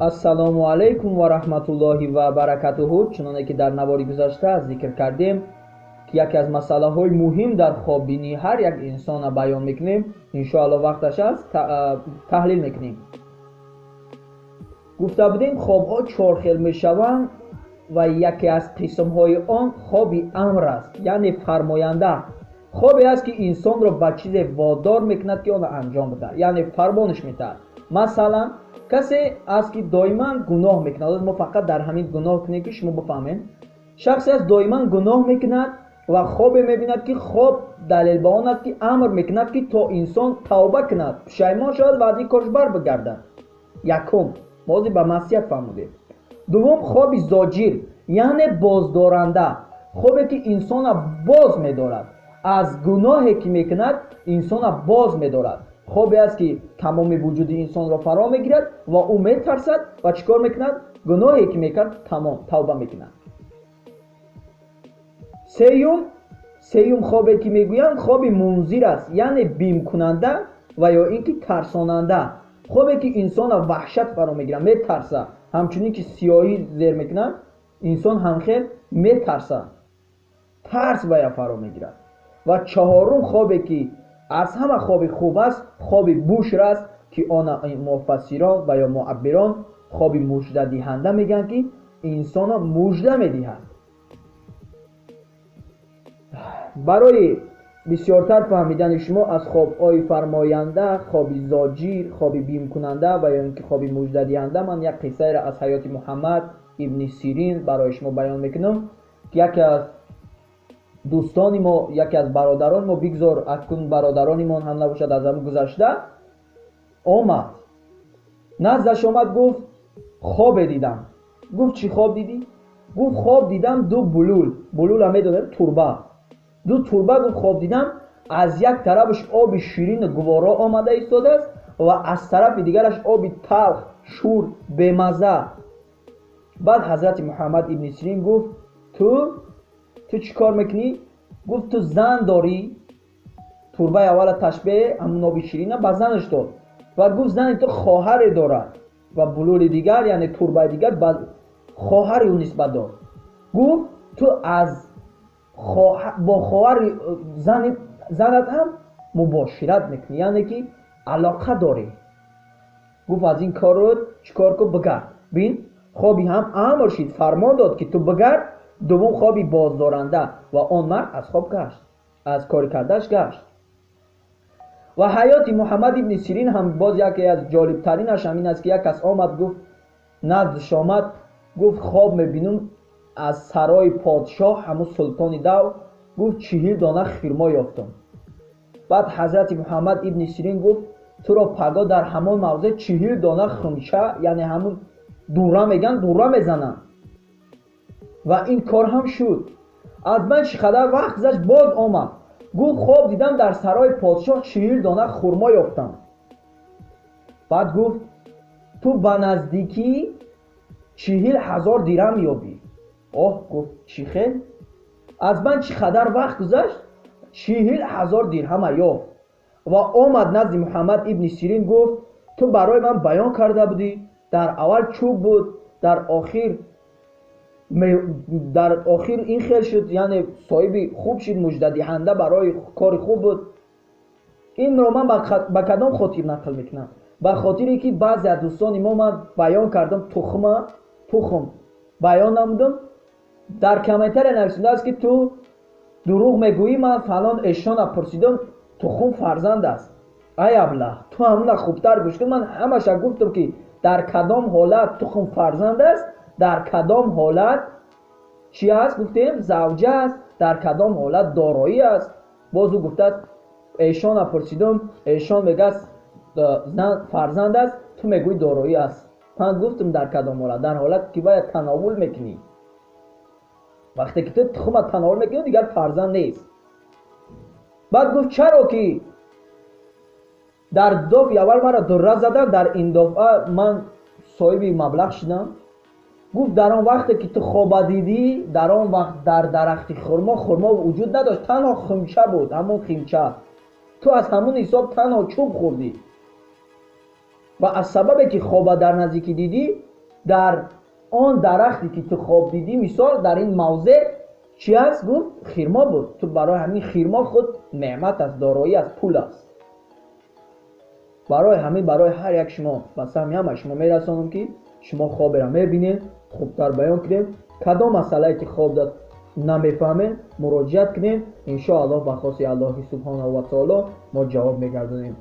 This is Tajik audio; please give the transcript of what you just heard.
Ассалому алайкум ва раҳматуллоҳи ва баракатуҳу. Чуноне ки дар навори гузашта зикр кардем, ки яке аз масъалаҳои муҳим дар хоббинии ҳар як инсона баён мекунем, иншоалло вақташ аст таҳлил мекунем. Гуфта будем, хобҳо чор хел мешаванд ва яке аз қисмҳои он хоби амр аст, яъне фармоянда. Хобе аст, ки инсонро ба чизе водор мекунад, ки онро анҷом бидиҳад, яъне фармониш медиҳад. Масалан, касе аст, ки доиман гуноҳ мекунад. Мо фақат дар ҳамин гуноҳ кунем, ки шумо бифаҳмед. Шахсе аст, доиман гуноҳ мекунад ва хобе мебинад, ки хоб далел ба он аст, ки амр мекунад, ки то инсон тавба кунад, пушаймон шавад ва аз ин корш бар бигардад. Якум, мо ҳозир ба маъсият фаҳмудем. Дуввум, хоби зоҷир, яъне боздоранда, хобе ки инсона боз медорад аз гуноҳе ки мекунад, инсона боз медорад. Хобе аст, ки тамоми вуҷуди инсонро фаро мегирад ва ӯ метарсад ва чӣ кор мекунад? Гуноҳе ки мекард, тамом тавба мекунад. Сеюм хобе ки мегӯянд, хоби мунзир аст, яъне бимкунанда ва ё ин ки тарсонанда. Хобе ки инсона ваҳшат фаро мегирад, метарсад. Ҳамчунин ки сиёҳӣ зер мекунад, инсон ҳамхел метарсад, тарс ба я фаро мегирад. Ва чаҳорум хобе ки аз ҳама хоби хуб аст, хоби бушр аст, ки он муфассирон ва ё муаббирон хоби муждадиҳанда мегӯянд, ки инсонро мужда медиҳад. Барои бисёртар фаҳмидани шумо аз хобҳои фармоянда, хоби зоҷир, хоби бимкунанда ва ё ин ки хоби муждадиҳанда, ман як қиссаеро аз ҳаёти Муҳаммад ибни Сирин барои шумо баён мекунам, ки яке аз дӯстони мо, яке аз бародарони мо, бигзор акнун бародаронимон ҳам набошад, аз ҳамон гузашта омад, наздаш омад, гуфт хобе дидам. Гуфт чӣ хоб дидӣ? Гуфт хоб дидам ду булул. Булула медонем, турба. Ду турба, гуфт, хоб дидам, аз як тарафаш оби ширину гуворо омада истодааст ва аз тарафи дигараш оби талх, шур, бемазза. Баъд ҳазрати Муҳаммад ибни Сирин гуфт ту чӣ кор мекунӣ? Гуфт ту зан дорӣ? Турбаи аввала ташбеҳ ҳамун оби ширина ба занаш дод ва гуфт зани ту хоҳаре дорад, ва булули дигар, яъне турбаи дигар, ба хоҳари ӯ нисбат дод. Гуфт ту аз бо хоҳари занат ҳам мубошират мекунӣ, яъне ки алоқа дорӣ. Гуфт аз ин корро чӣ кор кун, бигард. Бин, хоби ҳам амр шид, фармон дод, ки ту бигард. Дуввум хоби боздоранда, ва он мард аз хоб гашт, аз кори кардааш гашт. Ва ҳаёти Муҳаммад ибни Сирин ҳам боз яке аз ҷолибтаринаш ҳамин аст, ки як кас омад, гуфт, наздаш омад, гуфт хоб мебинам аз сарои подшоҳ, ҳамун султони дав, гуфт 40 дона хирмо ёфтам. Баъд ҳазрати Муҳаммад ибни Сирин гуфт туро паго дар ҳамон мавзеъ 40 дона хумча, яъне ҳамун дура меган, дура мезананд. Ва ин кор ҳам шуд. Аз ман чӣ қадар вақт гузашт, боз омад, гуфт хоб дидам дар сарои подшоҳ 40 дона хурмо ёфтам. Баъд гуфт ту ба наздикӣ 40 000 дирам ёбӣ. Оҳ, гуфт, чӣ хел? Аз ман чӣ қадар вақт гузашт, 40 000 дирҳама ёфт ва омад назди Муҳаммад ибни Сирин, гуфт ту барои ман баён карда будӣ, дар аввал чӯб буд, дар охир ин хел шуд, яъне соҳиби хуб шуд, муждадиҳанда барои кори хуб буд. Инро ман ба кадом хотир нақл мекунам? Ба хотире ки баъзе аз дӯстони мо, ман баён кардам, тухма тухм баён намудам, дар комментария нависондааст, ки ту дурӯғ мегӯӣ, ман фалон эшона пурсидам, тухм фарзанд аст. Ай аблаҳ, ту ҳамуна хубтар гӯш кун. Ман ҳамаша гуфтам, ки дар кадом ҳолат тухм фарзанд аст, дар кадом ҳолат чӣ аст, гуфтем, завҷа аст, дар кадом ҳолат дороӣ аст. Боз ӯ гуфтааст, эшона пурсидум, эшон мегӯяд зан фарзанд аст, ту мегӯӣ дороӣ аст. Ман гуфтам дар кадом ҳолат: дар ҳолате ки бояд тановул мекунӣ. Вақте ки ту тухма тановул мекунӣ, дигар фарзанд нест. Баъд гуфт чаро ки дар дофи аввал маро дурра задан, дар ин дофъа ман соҳиби маблағ шудам? Гуфт дар он вақте ки ту хоба дидӣ, дар он вақт дар дарахти хурмо хурмо вуҷуд надошт, танҳо химча буд, ҳамон химча. Ту аз ҳамун ҳисоб танҳо чӯб хӯрдӣ ва аз сабабе ки хоба дар наздикӣ дидӣ. Дар он дарахте ки ту хоб дидӣ, мисол, дар ин мавзеъ чӣ аст? Гуфт, хирмо буд. Ту барои ҳамин хирмо худ неъмат аст, дороӣ аст, пул аст. Барои ҳамин барои ҳар як шумо, ба саҳми ҳама шумо мерасонам, ки шумо хоберо мебинед, хубтар баён кунед. Кадом масъалае ки хоб намефаҳмед, муроҷиат кунед. Иншоаллоҳ, ба хости Аллоҳи субҳонаҳу ва таоло мо ҷавоб мегардонем.